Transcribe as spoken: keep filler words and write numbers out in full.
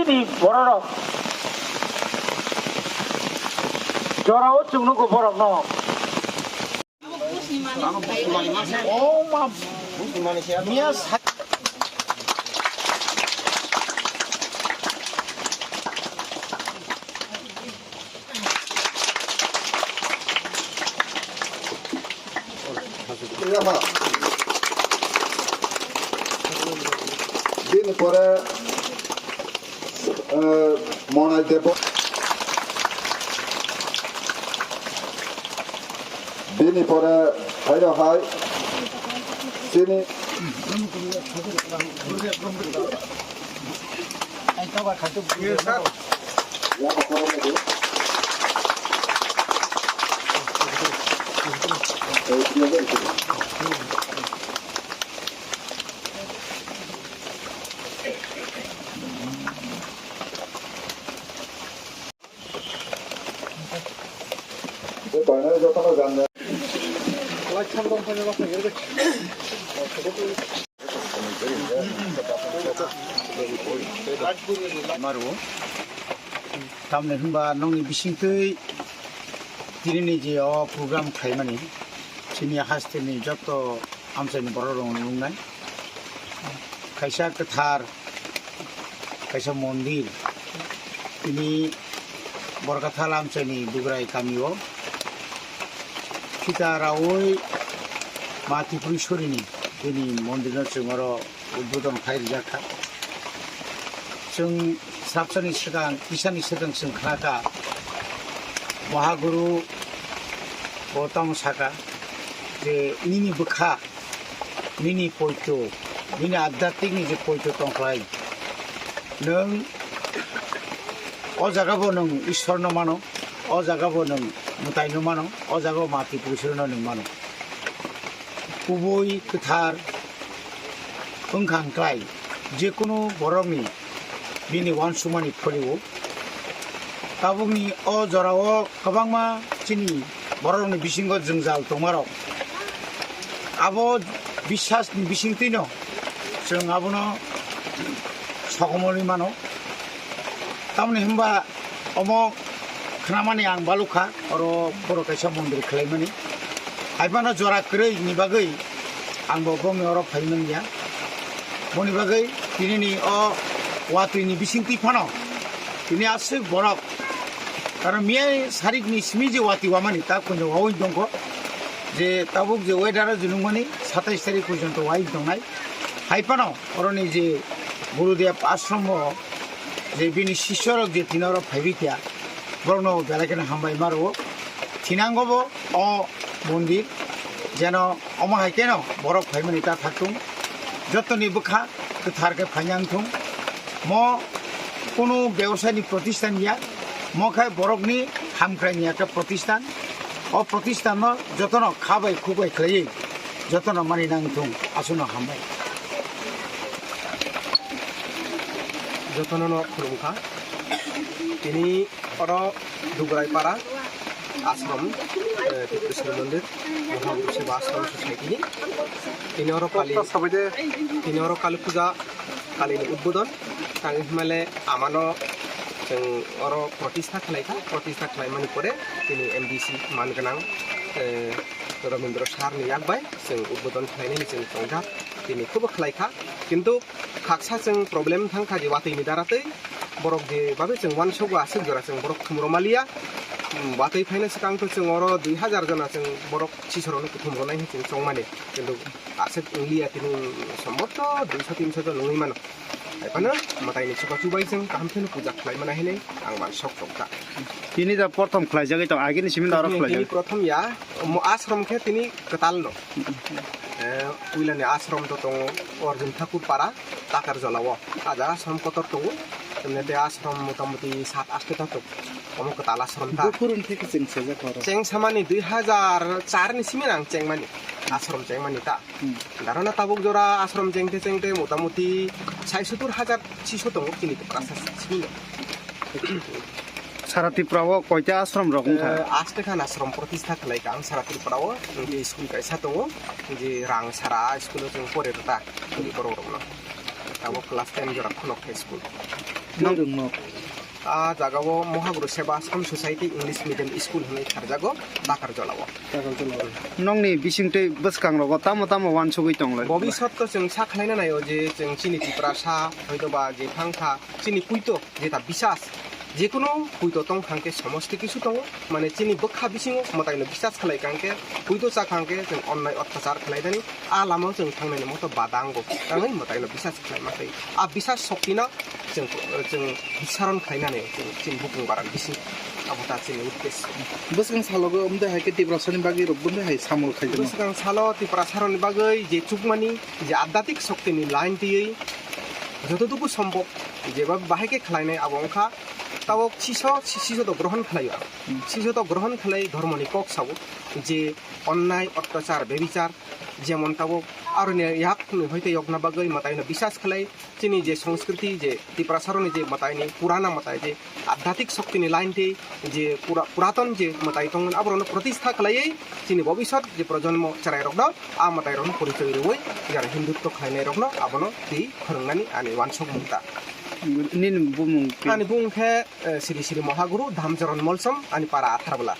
Bororok jorao chwng nugo borokno. O ma, miya sa- Bini pore, eh, Monai Debo. Bini pore hairo hai chini. Maro. Tamni hwnba nokni bisingtwi tinini je o program khlaimani, chini hasteni joto amchaini borok rok nungnai. Kaisa kwthar, kaisa mondir, tini Borkathal amchaini Dugrai kamio phita raui Ma Tripureshwarini bini mondirno chwng oro udbodon khai rijak kha. Chwng swrapsani swkang, kisani swkang chwng khna kha, Mahaguru bo tamo saka je nini bwkha, nini poito, nini adhyatmikni je poito tongkhlai, nwng o jagabo nwng Ishwarno mano, o jagabo nwng mwtaino mano, o jagao Ma Tripureshwarino nwng mano. Kubui kwthar wngkha hwnkhlai, jekunu borokni bini uansukmani pholio. Tabukni o jorao kwbangma chini borokni bisingo jwngjal tongmarok. Abo biswasni bisingtwino chwng abono sokomorwi mano. Tamoni hwnba omo khnamani ang balukha, oro borok kaisa mondir khlaimani. Haiphano jora kwrwi ni bagwi ang bo bongni oro phaimani ya. Boni bagwi tinini o watwi ni bisingtwi phano tini aswk borok, karon miyai sarik ni simi je watwi wamani ta kunjo wawi tongkho, je tabuk je weather o je nukmani satais tarik porjonto wai tongnai. Haiphano oroni je Gurudev ashram o je bini sisyorok je tini oro phaiwi kha, borokno belai kheno hambai ma rwo. Thinango bo o mondir, jeno omo hai kheno borok phaimani ta thakthung, jotoni bwkha kwthar khe phaina wngthung. Mo kunu bebosai ni protisthan ya, mo khe borokni hamkrai ni ekta protisthan. O protisthan no jotono kha bai khuk bai khlaiwi jotono mani nang thung, aswkno hambai. Jotono no khulumkha. Tini oro Dugrai para ashram, eh, Tripureshwar Mondir, Mahaguru Seva Ashram Society ni. Tini oro kali, tini oro Kali Puja, Kali ni udbodon. Tang himale amano chwng oro protistha khlaikha, protistha khlaimani pore tini M D C man gwnang, eh, Ramendra sir ni yak bai chwng udbodon khlainani chwng tongjak, tini khubo khlaikha. Kintu khaksa chwng problem thangkha je watwi ni dara tei borok je babe chwng uansukgo aswk jora chwng borok thumrwmaliya. Hmm, watwi phaina swkang to chwng oro dui hajar jona chwng borok chisorokno kuthum rwnai hinwi chwng chongmani. Kintu aswk wngliya tini sombhob to duiso tinso jon wngwi mano. Haiphano mwtaini chubachu bai chwng kaham kheno puja khlai mana hinwi ang uansuk tongkha. Tini da prothom khlaijagwi tong, agini simi da oro tini, tini khlaijagwi. Prothom ya, omo ashram khe tini kwtal no. Eh, puilani ashram to tongo Arjun Thakur para, Takarjala o. A jaga ashram kotor tongo. Temne te ashram motamuti sat aste ta tongo. Omo kwtal ashram ta. Buphuru hwnkhe khe chwng sajak oro. Cheng samani dui hajar char ni simi ang chengmani. Ashram chengmani ta. Hmm. Darana tabuk jora ashram chengte chengte motamuti sai sottur hajar chiso tongo chini Tiprasa simi. Sara Tripura o koita ashram rok wngkha? Eh, aste khan ashram protistha khlai kha ang Sara Tripura o, hwnkhe school kaisa tongo, je rang sara school o chwng pore rwkha, chini borok rokno. Tabuk class ten jora khulok khe school. Nong- Fourth Rungno. A jagao Mohaguru Seva Ashram Society English Medium School hwnwi kharjago Dakarjolao. Dakarjolao. Nongni bisingtwi bwskangrogo tamo tamo uansugwi tonglai? Bobisotko chwng sa khlaina naio je chwng chini Tiprasa hoitoba je thangkha chini puito jeta bisas, jekunu puito tong thangkhe somosti kisu tongo, mane chini bwkha bisingo mwtaino bisas khlai kangkhe, puito cha kangkhe chwng onnai ottachar khlainani a lamao chwng thangnani moto bada wngo, tangwi mwtaino bisas khlaima tei a bisas soktino chwng, chwng bisaron khlainani chwng chini bukung barani bising abo ta chini uddesyo. Bwskang salogo wngde hai khe Tiprasani bagwi rok bwndwi hai samung khaijak. Bwskang salo Tiprasaroni bagwi je chukmani je adhyatmik soktini line twiwi jotoduku sombhob jeba bahai khe khlainai abo wngkha tabok siso, siso to grohon khlaio ang. Hmm. Siso to grohon khlai dhormoni kok sao je onnai, ottachar, bebichar, jemon tabok aroni yak hoite yokna bagwi mwtaino bisas khlai chini je sanskriti je Tiprasaroni je mwtaini purana mwtai je adhyatmik soktini line tei je pura-, puraton je mwtai tongmani aborokno protistha khlaiwi chini bobisot je projonmo chwrairokno a mwtairokno porichoi rwui jara Hindutto khlainairokno abono twi khwrwngnani ani uansukmung ta. Nini bumung khe? Ani bumung khe, eh, Sri Sri Mohaguru Dhamcharan Molsom, ani para Atharbwla.